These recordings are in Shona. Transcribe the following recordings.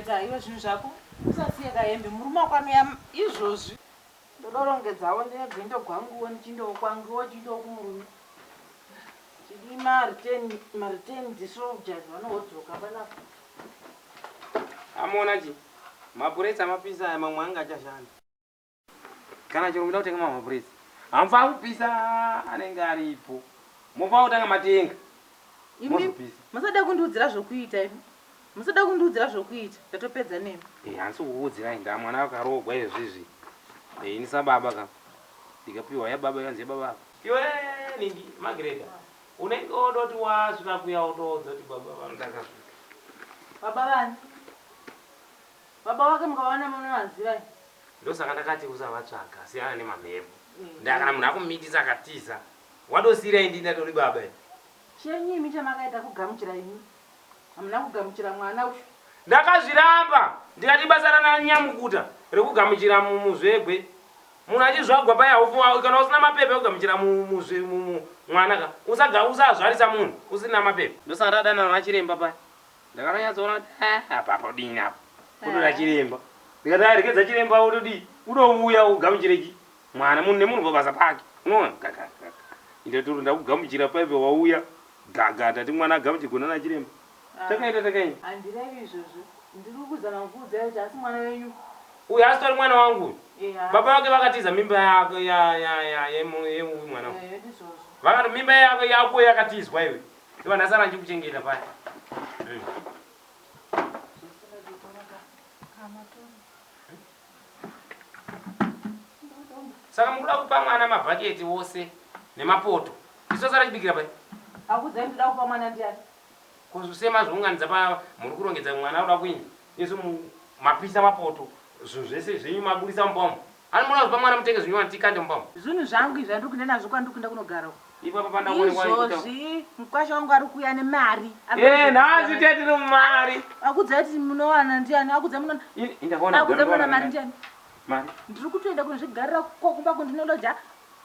Rongedza iwe zvinhu zvako usasiye kahembe murume wako anouya izvozvi. Ndodorongedzawo ndine gwendo gwanguwo ndichindowo kwanguwo chindowo kumurume. Chidi mareturn mareturn disoldiers vanohodzoka panapa. Amuona chi mapurisa amapisa aya mamwe anga achashanda. Kana chero muda kutenga mamapurisa hamufanira kupisa anenge aripo mofanira kutanga matenga mozopisa. Musada kundiudzira zvokuita imi. Musada kundiudzira zvokuita ndatopedza nemi. Eh handisi kukuudzirai ndaa mwana akaroogwa izvizvi. Eh ini sababa ka ndikapiwa yababa yanzi yababa. Iwe ningi Margareta unenge wodoti wasvika kuya wotoudza kuti baba vangu ndakasvika. Baba vani? Baba vake mukavaona munovaziva here? Ndosaka ndakati usavatsvaga siyana nemamhepo. Ndaa kana munhu akumitisa akatiza wadosiira indi ndatori baba ini. Chenyu imi chamakaita kugamuchira imi hamuna kugamuchira mwana uyu. Ndakazviramba ndikati ibasa rana nyamukuta rekugamuchira muzvegwe. Munhu achizvagwa paya haufi kana usina mapepa ekugamuchira mwana ka usaga usazvarisa munhu usina mapepa. Ndosaka ndadanana nachiremba paya. Ndakanonyatsoona kuti eh, apa apa udini apa kutoda chiremba. Ndikati ah regedza chiremba utodii unouya ugamuchire chi mwana munhu nemunhu pabasa pake. Unoona gaga gaga. Ndatoro ndakugamuchira paive wauya gaga tati mwana agamuchirwe nana chiremba. Takaenda takaenda. Handirevi izvozvo. Ndiri kuzama kukuudzai kuti asi mwana wenyu. Uyu asitori mwana wangu uyu. Baba vake vakatiza mimba yako ya ya ya yeuyu mwana uyu. Ndizvozvo. Vakati mimba yako yako yakatizwa iwe. Ndiva ndasara ndichikuchengeta paya. Saka mukuda kupa mwana mabhaketi wose nemapoto. Isu sara chibikira pai. Akudzai ndoda kupa mwana ndiani? Kuzvisema zvounganidza pa muri kurongedza mwana uda kuinda. Isu mapisa mapoto zvinhu zvese zvenyu maburisa mumba umu. Ani munoda kupa mwana mutenge zvinyowani tikande mumba umu. Zvinhu zvangu izvi andiri kuenda nazvo kwandiri kuenda kunogara uko. Ipapa pandakuonekwa Izvozvi mukwasha wangu ari kuuya nemari. Eh, nhasi tete tiri mumari. Akudzai kuti munowana ndiani? Akudzai munowana. Indakaona Akudzai munowana mari ndiani? Mari. Ndiri kutoenda kunozvigarira ko kumba kundinodya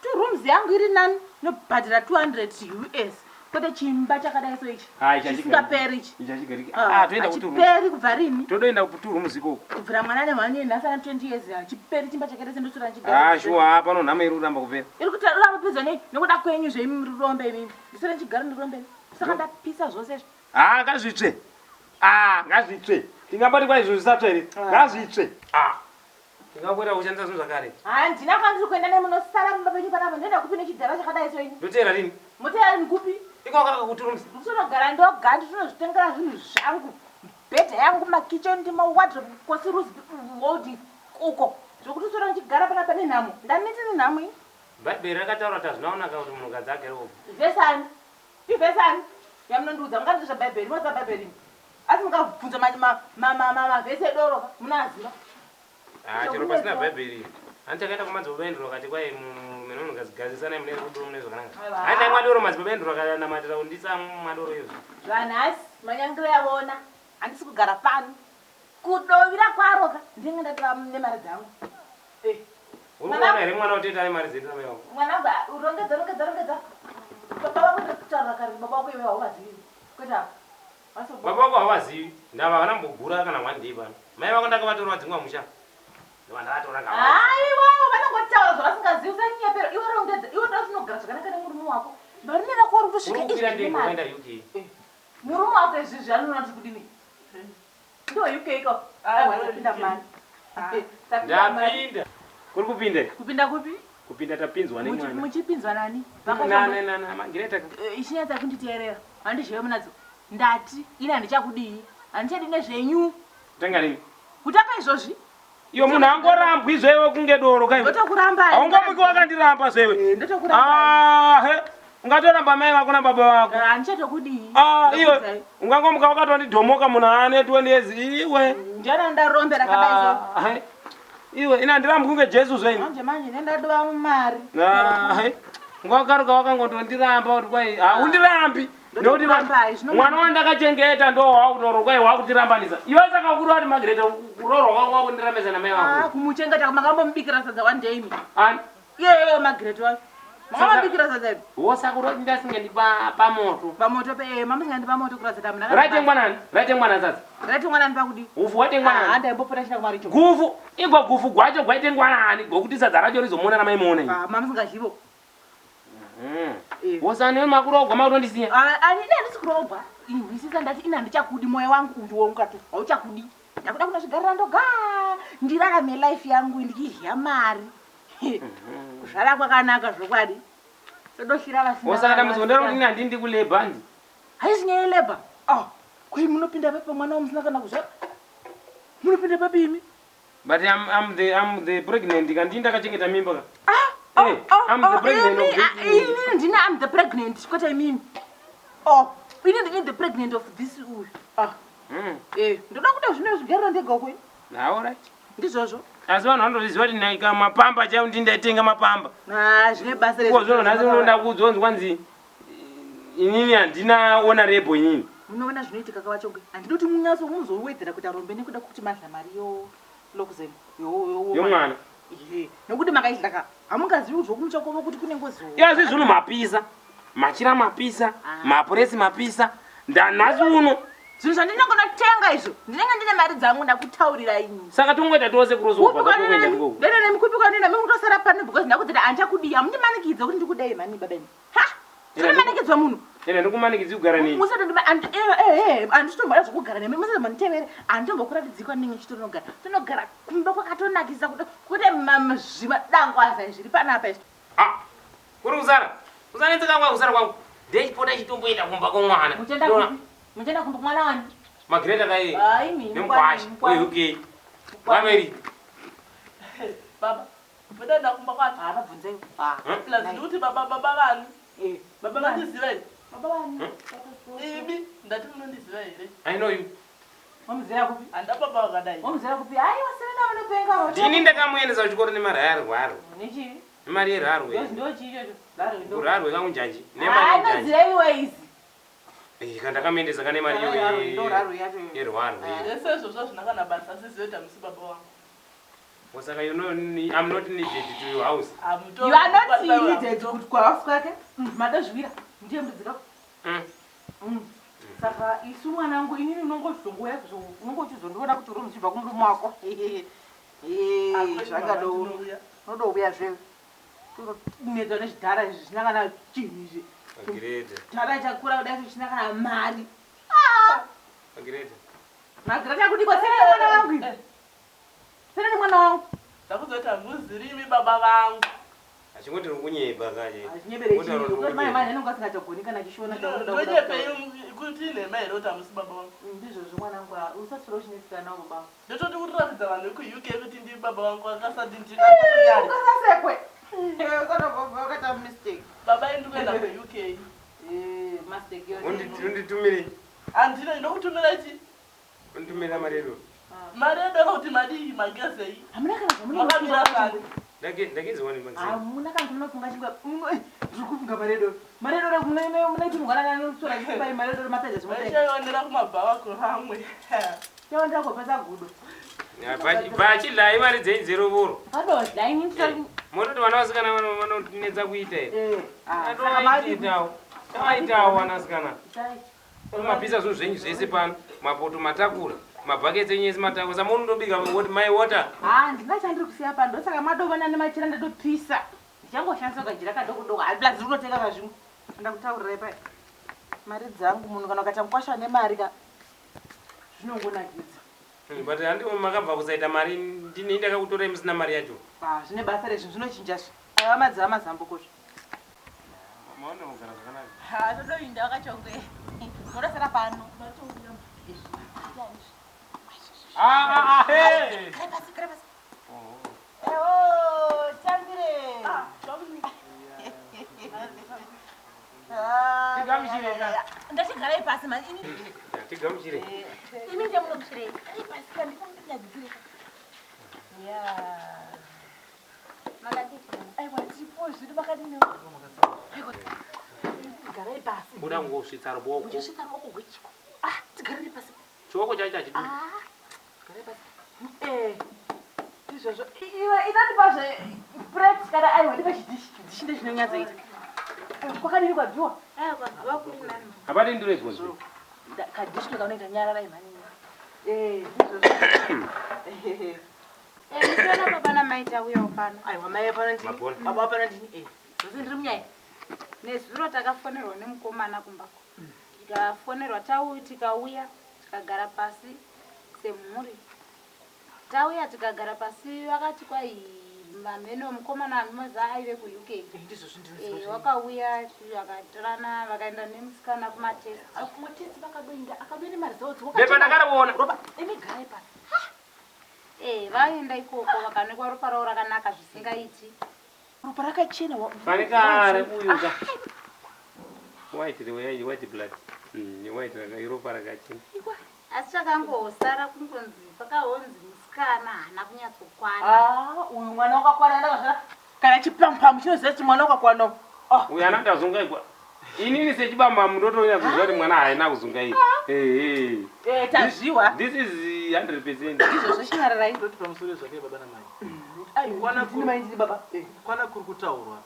Two rooms yangu iri nani nobhadhara 200 us kwete chimba chakadai so ichi Ah, ichi chisingaperi ichi Ichi hachigariki. Ah, Ah, toenda ku two rooms. hachiperi kubva rini Todoenda ku two rooms ikoko. kubvira mwana ane one year nhasi ana 20 years hachiperi chimba chakaita sendoswera ndichigara Ah, shuwa pano nhamo iri kuramba kupera. iri kutarura mapedza nei nekuda kwenyu zveimi muri rombe imimi ndiswera ndichigara ndirombe saka ndapisa zvose izvi Ah, ngazvitsve. Ah, ngazvitsve. Tingamboti kwa izvo zvisatsva here? Ngazvitsve. Ah. Ndingakuita kushandisa zvinhu zvakare. Handina kwandiri kuenda nei munosara mumba penyu panapa ndoenda kupi nechidhara chakadai so ini. Ndoteera rini? Moteera rini kupi? Ikoko akakuturumisa. Musinogara ndoga nditinozvitengera zvinhu zvangu. Bhedha yangu makitchen ndima wardrobe kosi ruzi holding uko. Zvekuti uswera ndichigara panapa nenhamo. Ndaneta nenhamo ini. Bhaibheri rakataura kuti hazvina kunaka kuti munhukadzi agare oga. Verse ani? Iverse ani? Yamunondiudza mungandiudza zvebhaibheri munoziva bhaibheri imi. Asi mukabvunza mavhesi edoro ka munoaziva. Ah, chero pasina bhaibheri. Hanti takaenda kwamadzibaba Andrew akati kwai murume nemunhukadzi gadzisanai mune rudo mune zvakanaka. Hanti taimwa doro madzibaba Andrew akanamatira kundisa mwa doro izvo. Zvanhasi manyangiro yavona handisi kugara pano. Kudovira kwaro ka ndinenge ndatova nemari dzangu. Eh. Uri kuona here mwana utete ane mari dzedu namai vako? Mwanangu rongedza rongedza rongedza. Baba vako ndikutaura kare baba vako iwe hauvazivi. Kwete avo. Baba vako hauvazivi. Ndava havana kumbogura kana one day pano. Mai vako ndakavatora vadzingwa musha. Ndova ndavatora ngava. Haiwa vanongotaura zvavasingazivi usanyepera iwe rongedza iwe ndoda tinogara zvakanaka nemurume wako. Varume vako vari kutosvika Uri kukwira ndege ukaenda UK. Eh. Murume wako izvizvi anoona kuti kudini? Ndo UK ko. Aiwa tapinda mari. Tapinda mari. Ndapinda. Kuri kupinda? Kupinda kupi? Kupinda tapinzwa nemwana. Muchipinzwa nani? Na na na Magireta. Eh, Ichinyatsa kunditeerera. Handizvive munadzo. Ndati ini handichakudii. Handichadi nezvenyu. Kutanga rini? Kutanga izvozvi. Iyo munhu angorambwi zvewe kunge doro kai. Ndotokuramba. Haungamuki wakandiramba zvewe. Eh, ndotokuramba. Ah, he. Ungatoramba mai vako nababa vako. Eh, Handichatokudiyi. Ah, iwe ungangomuka wakatondidhomoka munhu ane 20 years iwe. Ndiani anoda rombe rakadai so? Ah, he. Iwe ina handirambwi kunge Jesu zve ini. Manje manje nendadova mari. Ah, he. Ungakaruka wakangotondiramba kuti kwai haundirambi. Nekuti Ndotokurambai, zvino mwana wandakachengeta ndo wakutorwa kwai wakutirambanisa. Iwe saka ukuru wati Margaret kuroorwa kwako wakundirambisa namai Ah, vako. kumuchengeta makambomubikira sadza one day imi. Ani? Iyeyo Margaret wacho. Makavabikira sadza iri? Wosaka uri ndasingendi pamoto. Pamoto pe eh, mamusingaendi pamoto kuratidza kuti hamuna. Raitengwa nani? Raitengwa nani sadza? Raitengwa nani pakudi? Hufu hwaitengwa nani? Ah, ndaimbopota china kumaricho. Gufu, igwa gufu gwacho gwaitengwa nani? Gokuti sadza racho rizomona ramaimuona imi. Ah, mamusingazivo. Eh. Wosani makurogwa makutondisiya. Ah, ani ini handisi kurogwa. Inhwisisa ndati ini handichakudi moyo wangu uyu wongatu. Hauchakudi. Ndakuda kunozvigarira ndoga. Ndirarame life yangu ndichidya mari. Kuzvara kwakanaka zvokwadi. Todoshira vasina. Wosaka dambudziko ndero kuti ini handindi kulebha handi. Haisi nyaya yelebha. Ah, kwai munopinda papi pamwana wamusina kana kuzvara? Munopinda papi imi? But I'm the pregnant ka ndini ndakachengeta mimba ka. Ah, Hey, oh, I'm the oh, pregnant imi, of this. ah, inini ndini I'm the pregnant kwete imimi. Oh, ini ndini the pregnant of this uyu. Ah, eh, ndoda kuda zvino zvigarira ndega uko. Ah, all right. Ndizvozvo. Asi vanhu vanotozviziva kuti naika mapamba chaiwo ndini ndaitenga mapamba. Ah, zvine basa Ko zvino nhasi unoda kuudzwa kwanzi inini handina honorable inini. Munoona zvinoitika kavachongwe. Handidi kuti munyatso muzowedzera kuita rombe nekuda kwekuti madla mari yo lokuzen yo Yomwana. Ehe, nokuti makaidla ka hamungazivi zvokumusha kwavo kuti kune ngozi. Iye zvinhu mapisa. Machira mapisa, Ah. mapuresi mapisa. Ndanhasi uno Zvinhu zvandinongonotenga izvo ndinenge ndine mari dzangu ndakutaurira ini. saka tongoita tose kurosopa kuenda ikoko. Ndene mikupi kwanina mingutosara pano because ndakudzira handichakudii hamundimanikidze kuti ndikudei mani baba imi. Ha! Ndinomanikidzwa munhu. Ende ndikumanikidzi kugara neni. Handitombada zvokugara nemi musatombonditevere handitombokuratidzii kwandinenge ndichitonogara tonogara kumba kwakatonakisa kwete zvimadangwaza zviri panapa izvi. Ah, kuri kusara. Usanetseka kwangu kusara kwangu. Ndechipota chitomboenda kumba kwomwana. Muchaenda kupi? Muchaenda kumba kumwana wani? Magreta kai. Hayi mina. Nemkwasha weUK. Wameri. Baba, ndoda kumba kwacho. Ah, vabvunzei. Ah. Plus ndikuti baba baba vani? Eh, baba vani? Munondiziva here? Baba vani? Imi ndati munondiziva here? I know you. Wamuzera kupi? Handa baba vakadai. Wamuzera kupi? Hayi wasina vanopenga. Ndini ndakamuendesa kuchikoro nemari yarwarwa. Nechii? Nemari yerarwe. Ndo chii ichocho? Rarwe ndo. Kurarwe kangu njanji. Nemari Hayi yenjanji. nozira iwe izi. Eh, kana ndakamuendesa kane mari Rarwe ndo iyo. rarwe yacho. Yerwarwe. Zvese izvozvo hazvina kana basa asizive kuti hamusi baba vangu. Saka you know I'm not needed to your house. Hamuto- You are not needed kuti kwahouse kwake. Madozvira. Ndiye mudzika. Saka isu mwanangu inini unongozongoya unongochizondiona kuti uri muchibva kumurume wako. Hakuna Zvakadouya. ndinouya. Unodouya zve. Nedzwa nezvidhara izvi zvisina kana chinhu izvi. Magreta. Dhara chakura kudai chisina kana mari. Magreta. Magreta kudikwa sena nemwana wangu ivi. Sena nemwana wangu. Ndakuzoti hamuziri imi baba vangu. Achingoti uri kunyepa kaje. Achinyebere chii? Mai mai anenge asingachagoni kana chishona chakuda kuda. Ndonyepei kuti inhema here kuti hamusi baba vangu? Ndizvozvo mwanangu, usaswera uchinetsana navo baba. Ndototi kutiratidza vanhu vekuUK kuti ndiri baba vangu vakasati ndinanyari. Ukasasekwe. Usanobva wakaita mistake. Baba endi kuenda kuUK. Eh, mistake yose. Unditumire. Handina ndokutumira chi Unditumira mari yedu. mari yedu kuti madii magezei. Hamuna kana Makamira zvamunofunga. kani. Ndakenziwa nemagzini. Hamuna kana zvamunofunga chingwa. Ndiri kufunga maredo. Maredo munaiti mungwanana anoswera achifunga maredo mapedza zvimwe. Vachaionera kumabhawa kuramwe. Chaondera kupedza gudo. Bachidlai mari dzenyu dzerovoro. Padodla ini nditori Mototi vana vasikana vanonetsa kuita here. eh ah saka madi. Tovaitawo. Tovaitawo vana vasikana. Itai. Mapisa zvinhu zvenyu zvese pano. Mapoto matakura. Mabhaketi enyu ese matakura. Saka munondobika woti mai water. Ah, ndina chandiri kusiya pano. Ndosaka madovana nemachira ndadopisa. Ndichangoshandisa kajira kadoko doko. Asi plus ndinotenga kazvimwe. Ndakutaurirai pai. Mari dzangu munhu kana ukaita mukwasha nemari ka zvinongonakidza. But handi makabva kusaita mari ndini ndakakutorai musina mari yacho. Ah, zvine basa rezvinhu zvinochinja zve. Aiwa madzava mazambuko zve. Maona kugara zvakanaka. Ha, todoinda wakachongwe. Murasara pano. Ah ah ah hey. Kare pasi, kare pasi. Ewo, tambire. Ah, Tigamuchire ka. Ndatigarai pasi mani. Ini Tigamuchire. imi ndiye munokushirei. Garai pasi kandi ndinyadzidzire. Ya. Aiwa, tiripo zvedu makadini. Aiwa. Garai pasi. Buda ngosvitsa ruoko. Muchisvitsa ruoko rwechiko. Ah, tigarire pasi. Chioko chacho hachiduri. Ah, garai pasi. Eh. Ndizvozvo. Iwe inandipazve plate kana aiwa ndipe chidhishi. Chidhishi ndochinonyatsoita. Kwakadini kwabviwa? Aiwa kwabviwa kuri nani. Hapadi ndiro igonzwe. Kadhishi ndokanoita nyararai mhani. Eh, ndizvozvo. Eh, muchiona baba namai tauyawo pano. Aiwa mai pano ndini. Mabhona. Baba pano ndini. Eh. Zvose ndiri munyaya. Nezuro takafonerwa nemukomana kumba. Tikafonerwa tau tikauya tikagara pasi semhuri. Tauya tikagara pasi vakati kwai mamheno mukomana anoza aive kuUK. Ndizvozvo ndinoziva. Eh, wakauya vakatorana vakaenda nemusikana kumatest. Kumatest vakadoenda akadoenda mari dzavo Bepa ndakariona. Ropa, imi garai pano. Eh, vaenda ikoko vakaonekwa ropa ravo rakanaka zvisingaiti. Ropa rakachena. Pane kare uyu ka. White the white blood. White raka iropa rakachena. Asi chakangosara kungonzi pakaonzi musikana haana kunyatsokwana. Ah, uyu mwana wakakwana ndakazvara. Kana chipampamu chinoziva kuti mwana wakakwana. Ah, Uyu ana ndazungaigwa. Inini sechibamba mundotonya kuziva kuti mwana haina kuzungaira. Eh eh tazviwa. This is 100%. Ndizvozvo chinyararai. Ndoti pamusoro zvake baba namai. Aiwa, Kwana ndini mai ndini baba. Eh. Kwana kuri kutaurwa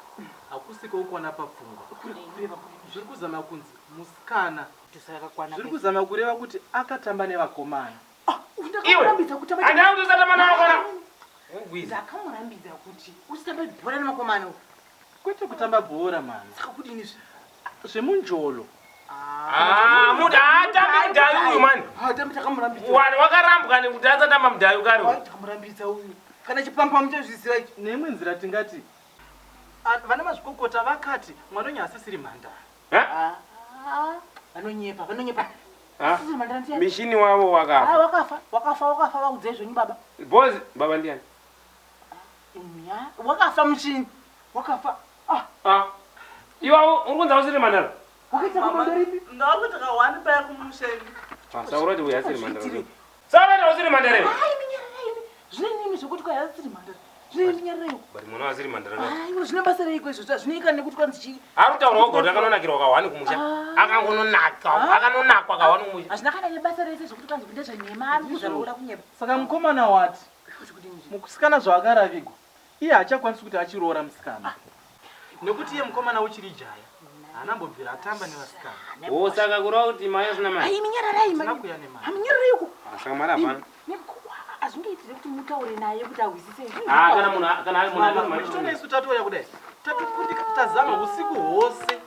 hakusiko kukwana papfungwa. Kureva Zviri kuzama kunzi musikana. tusakakwana. Zviri kuzama kureva kuti akatamba nevakomana. Ah, Iwe. ndakamurambidza kutamba. Handina kutosatamba nawo kana. Ugwiza. Ndakamurambidza kuti usitambe bhora nemakomana uyu. Kwete kutamba bhora mama. Saka kudini izvi? Zvemunjolo. Ah, muti haatambi mudhayu uyu mani. Ah, tambi takamurambidza. Wani wakarambwa nekuti asatamba mudhayu kare uyu. Takamurambidza uyu. Kana chipampamu chozviziva ichi. Neimwe nzira tingati vana mazvikokota vakati mwana wenyu asisiri mhandara. Ha? Ah, vanonyepa, vanonyepa. Ah. Sisi mandara ndiani? Mishini wavo Ah, wakafa. wakafa, wakafa, wakafa vaudzei zvenyu baba. Boss, baba ndiani? Nya, wakafa muchini. Wakafa. Ah, Ah. Iwawo uri kunzi ausiri mhandara? wakaita kubondo ripi? Ndakuti kawani paya kumusheni. Ah, saura kuti uyu asiri mhandara. Saura kuti ausiri mhandara. iwe. Ai, minyararai imi. Zvine nimi zvekuti kwai asiri mhandara. Zvine minyararai. But mwana asiri mhandara. Aiwa, zvine basa reiko izvozvo? Hazvinei nekuti kwanzi chii? Ari kutaura woga kuti akanonakirwa kahwani kumusha. Ah. Akangononaka, Ah. akanonakwa kahwani kumusha. Hazvina kana nebasa rese zvekuti kwanzi ndezvenyema ari kuzarura kunyeba. Saka mukomana wati Kuti kudini zve? musikana zvaakararigwa iye haachakwanisi kuti achiroora musikana nekuti iye mukomana uchiri jaya haana mbobvira atamba nevasikana. Oh, saka kureva kuti mai asina mari. Ai, minyararai Hatina mani. kuuya nemari. Aminyararai uko. Ah, saka mari hapana. Hazvingaitire kuti mutaure naye kuti ahwisise. Ah, kana munhu kana munhu ane mari. Muchitoona isu tatouya kudai tatokundika tazama usiku hwose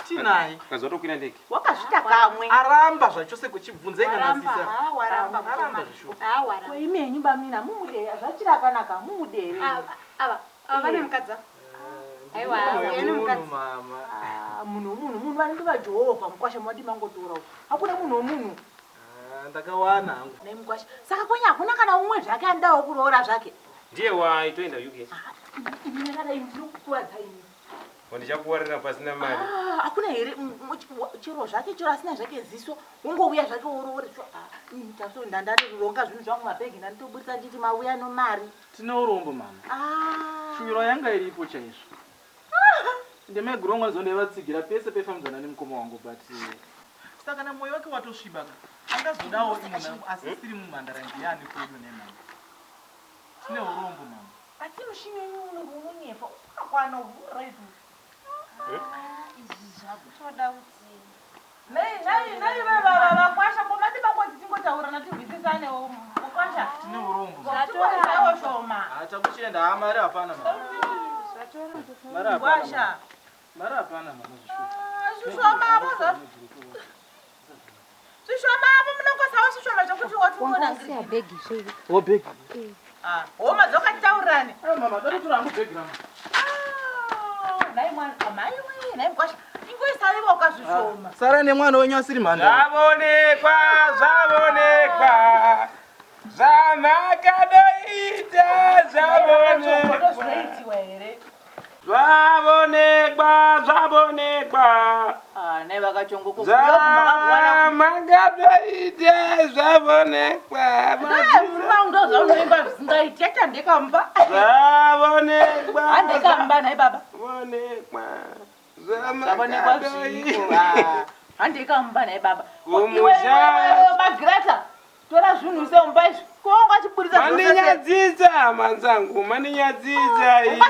tinaye. Kazotokwira ndege. Wakazvita kamwe. Aramba zvachose kuchibvunzei kana Waramba, sisa. ha waramba Aramba mukomana. zvishuwa. Ha waramba. Ko imi henyu bamina mumude zvachiri akanaka mumudere. Ava ava ava vane mukadzi ava. Aiwa, Munhu uya nemukadzi. wemunhu, mama. Ah, munhu womunhu munhu vanenge vaJehovha mukwasha mwadii mangotora uko. Hakuna munhu womunhu. Ah, ndakawana hangu. Nai mukwasha. Saka kwenye hakuna kana umwe zvake anodawo kuroora zvake. Ndiye waitoenda UK. Ah, imi nyararai ndinokukuwadza imi. Wandichakuwarira pasina mari. Ah, hakuna here chero zvake chero asina zvake ziso wongouya zvake worooreshwa. Taso ndandatoronga zvinhu zvangu mabhegi ndanditoburitsa nditi mauya nomari. Tine urombo mama. Ah. Shuviro yanga iripo chaizvo. Ndemaiguru vangu vanozondivatsigira pese pefambidzana nemukoma wangu but saka kana mwoyo wake watosviba ka angazodawo imwe asisiri mumhandara ndiyani kwedu nemama. Tine urombo mama. Asi mushini wenyu unonyepa wakakwana right. Izvi zvakutoda kuti Nei nei nei vava vakwasha komati vangozi tingotaurana tihwisisanewo mukwasha. Tine urombo mama. Tingoisawo shoma. Ah, takuchienda ha mari hapana mama. zvatora Mari hapana. Kwasha. Mari hapana mama zvishuwa. Zvishoma avo zvishoma avo munongosawo zvishoma zvokuti watingona. bhegi zvei. Wo bhegi. Ah, homa dzokatitaurirane. Ah mama, datotora hangu bhegi rangu. Nhai mwana, mhai wee, nhai mukwasha. Ingoisaiwa ukazvishoma. Sara nemwana wenyu asiri mhandara. Zvavonekwa, zvavonekwa. Zvamakadoita zvavonekwa. Ndozvinoitiwa here? Zvavonekwa, zvavonekwa. Ah, nhai vakachongoko. Zvamakadoita zvavonekwa. Murume wangu ndozvaunoimba zvisingaiti. Achandekamba. Zvavonekwa. Handekamba nhai baba. Zvavonekwa. Zvavonekwa zviiko. Zvamakadoita. Handekamba nhai baba. Kumusha. Magirata. Tora zvinhu use mumba izvi. Ko wanga uchiburitsa zvose. Mandinyadzisa hama dzangu, mandinyadzisa ini,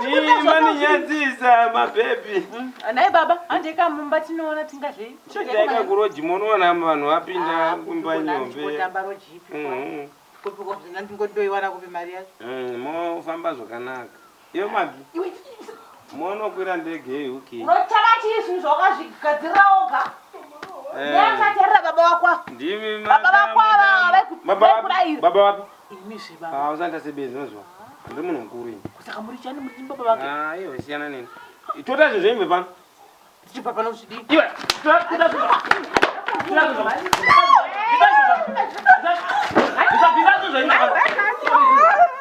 mandinyadzisa mabhebhi. Nhai baba, handei mumba tinoona tingazvei. Chidaika kuroji munoona vanhu vapinda kumba nyombe. Kutamba roji ipi. Kupiko zvina ndingodoiwana kupi mari yacho. Mofamba zvakanaka. Iyo Magi. Monokwira ndege yeUK. Unotsvaka chii zvinhu zvawakazvigadzirira woga? Ndakaterera baba wako. Ndimi baba vako ava vaikuraira. Baba wapi? Imi zve baba. Ah, usaita sebenzi unozwa. Ndiri munhu mukuru ini. Saka muri chani muri baba vake? Ah, iwe siyana neni. Tota zvinhu zvenyu pano. Tichibva pano zvidii? Iwe, tora tora tora. Tora tora. Bvisa zvinhu zvenyu pano.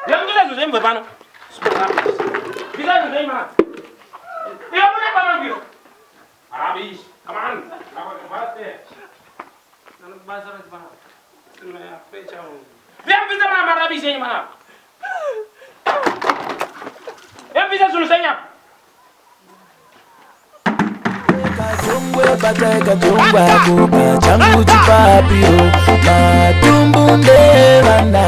Bvisa zvinhu zvenyu pano. Bvisa zvinhu zvenyu pano. Iwe mune pano ngiro. Rubbish. Come on. Bvisa mana marabishi enyu mana. Bvisa zvinhu zvenyu apa. Kajongwe bata kajongwa kupa changu chipapiro matumbu ndevana.